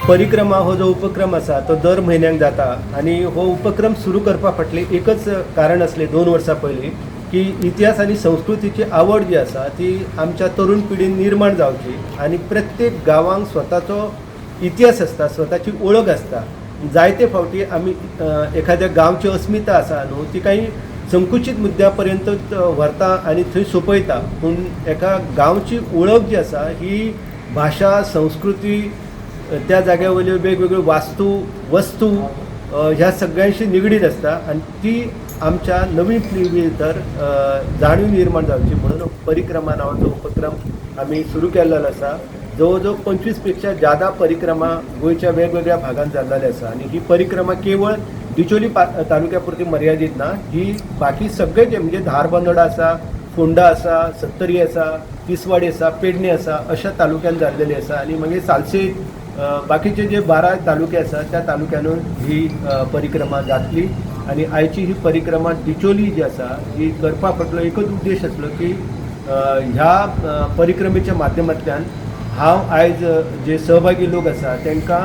परिक्रमा हो जो उपक्रम आसा तो दर म्हयन्याक जाता आनी हो उपक्रम सुरू करपा फाटलें एकच कारण आसलें 2 वर्सां पयलीं की इतिहास आनी संस्कृतीची आवड जी आसा ती आमच्या तरुण पिढीन निर्माण जावची आनी प्रत्येक गांवांक स्वताचो इतिहास आसता, स्वताची ओळख आसता. जायते फावटी आमी एखाद्या गांवची अस्मिता आसा न्हू, ती काही संकुचीत मुद्द्या पर्यंत व्हरता आनी थंय सोंपयता. पूण एका गांवची ओळख जी आसा ही भाशा, संस्कृती, त्या जाग्या वयल्यो वेगवेगळ्यो वास्तू, वस्तू ह्या सगळ्यांशी निगडीत आसता आनी ती आमच्या नवीन पिळगे भितर जाणीव निर्माण जावची म्हणून परिक्रमा नांवाचो उपक्रम आमी सुरू केल्लो आसा. जवळ जवळ 25 पेक्षा ज्यादा परिक्रमा गोंयच्या वेगवेगळ्या भागांत जाल्लेली आसा आनी ही परिक्रमा केवळ डिचोली तालुक्या पुरती मर्यादीत ना. ही बाकी सगळे जे म्हणजे धारबांदोडा आसा, फोंडा आसा, सत्तरी आसा, तिसवाडी आसा, पेडणे आसा, अशा तालुक्यान जाल्लेली आसा आनी मागीर सालसेत, बाकीचे जे 12 तालुके आसा त्या तालुक्यानून ही परिक्रमा जातली. आनी आयची ही परिक्रमा डिचोली जी आसा ही करपा फाटलो एकच उद्देश आसलो की ह्या परिक्रमेच्या माध्यमांतल्यान हांव आयज जे सहभागी लोक आसा तांकां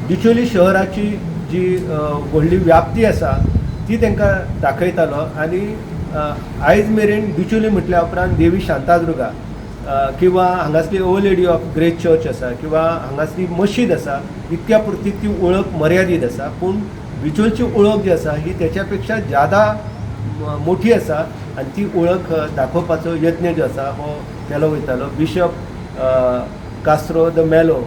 डिचोली शहराची जी व्हडली व्याप्ती आसा ती तांकां दाखयतालो. आनी आयज मेरेन डिचोली म्हटल्या उपरांत देवी शांतादुर्गा किंवा हांगासली Our Lady of Grace Church आसा किंवा हांगासली मशीद आसा, इतक्या पुरती ती वळख मर्यादीत आसा. पूण बिचोलची वळख जी आसा ही त्याच्या पेक्षा ज्यादा मोठी आसा आनी ती वळख दाखोवपाचो यत्न जो आसा हो केलो वयतालो. बिशप कास्त्रो the मेलो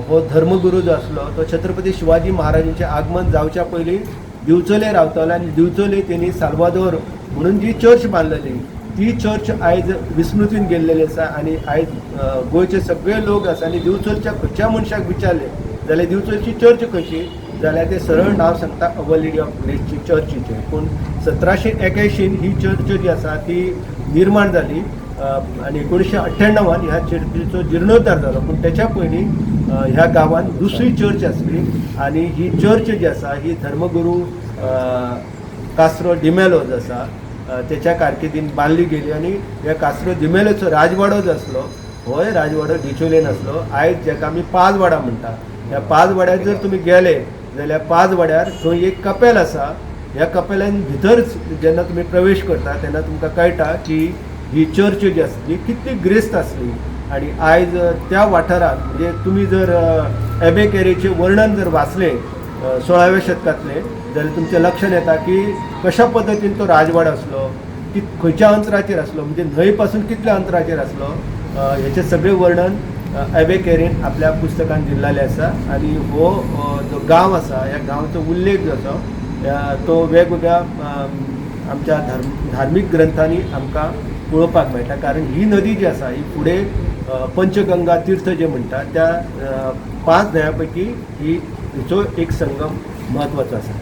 हो धर्मगुरू जो आसलो तो छत्रपती शिवाजी महाराजांचें आगमन जावच्या पयलीं दिवचले रावतालो आनी दिवचले तेणी साल्वादोर म्हणून जी चर्च बांदलेली ती चर्च आयज विस्मृतीन गेल्लेली आसा. आनी आयज गोंयचे सगळे लोक आसा आनी दिवचलच्या खंयच्या मनशाक विचारले जाल्यार दिवचलची चर्च खंयची जाल्यार ते सरळ नांव सांगता, our lady of ग्रेसची चर्चीचें. पूण 1781न ही चर्च जी आसा ती निर्माण जाली आनी 1998न ह्या चर्चीचो जिर्णोद्धार जालो. पूण तेच्या पयलीं ह्या गांवांत दुसरी चर्च आसली आनी ही चर्च जी आसा ही धर्मगुरू कास्त्रो डिमेलो जो आसा तेच्या कारकिर्दीन बांदली गेली. आनी ह्या कास्त्रो डिमेलोचो राजवाडो जो आसलो होय राजवाडो डिचोलेन आसलो. आयज जाका आमी पांचवाडा म्हणटा, ह्या पांचवाड्यार जर तुमी गेले जाल्यार पांचवाड्यार थंय एक कपेल आसा. ह्या कपेलान भितर जेन्ना तुमी प्रवेश करता तेन्ना तुमकां कळटा की ही चर्च जी आसली कितली ग्रेस्त आसली. आनी आयज त्या वाठारांत म्हणजे तुमी जर एबे केरेचें वर्णन जर वाचलें 16व्या शतकांतलें जाल्यार तुमच्या लक्षात येता की कशा पद्दतीन तो राजवाडो आसलो, की खंयच्या अंतराचेर आसलो, म्हणजे न्हंय पासून कितल्या अंतराचेर आसलो, हेचें सगळें वर्णन एबे केरेन आपल्या पुस्तकान दिल्लेलें आसा. आनी हो जो गांव आसा, ह्या गांवचो उल्लेख जो आसा तो वेगवेगळ्या आमच्या धार्मीक ग्रंथांनी आमकां पळोवपाक मेळटा. कारण ही नदी जी आसा ही फुडें पंचगंगा तीर्थ जे म्हणटा त्या पांच न्हंया पैकी ही हिचो एक संगम म्हत्वाचो आसा.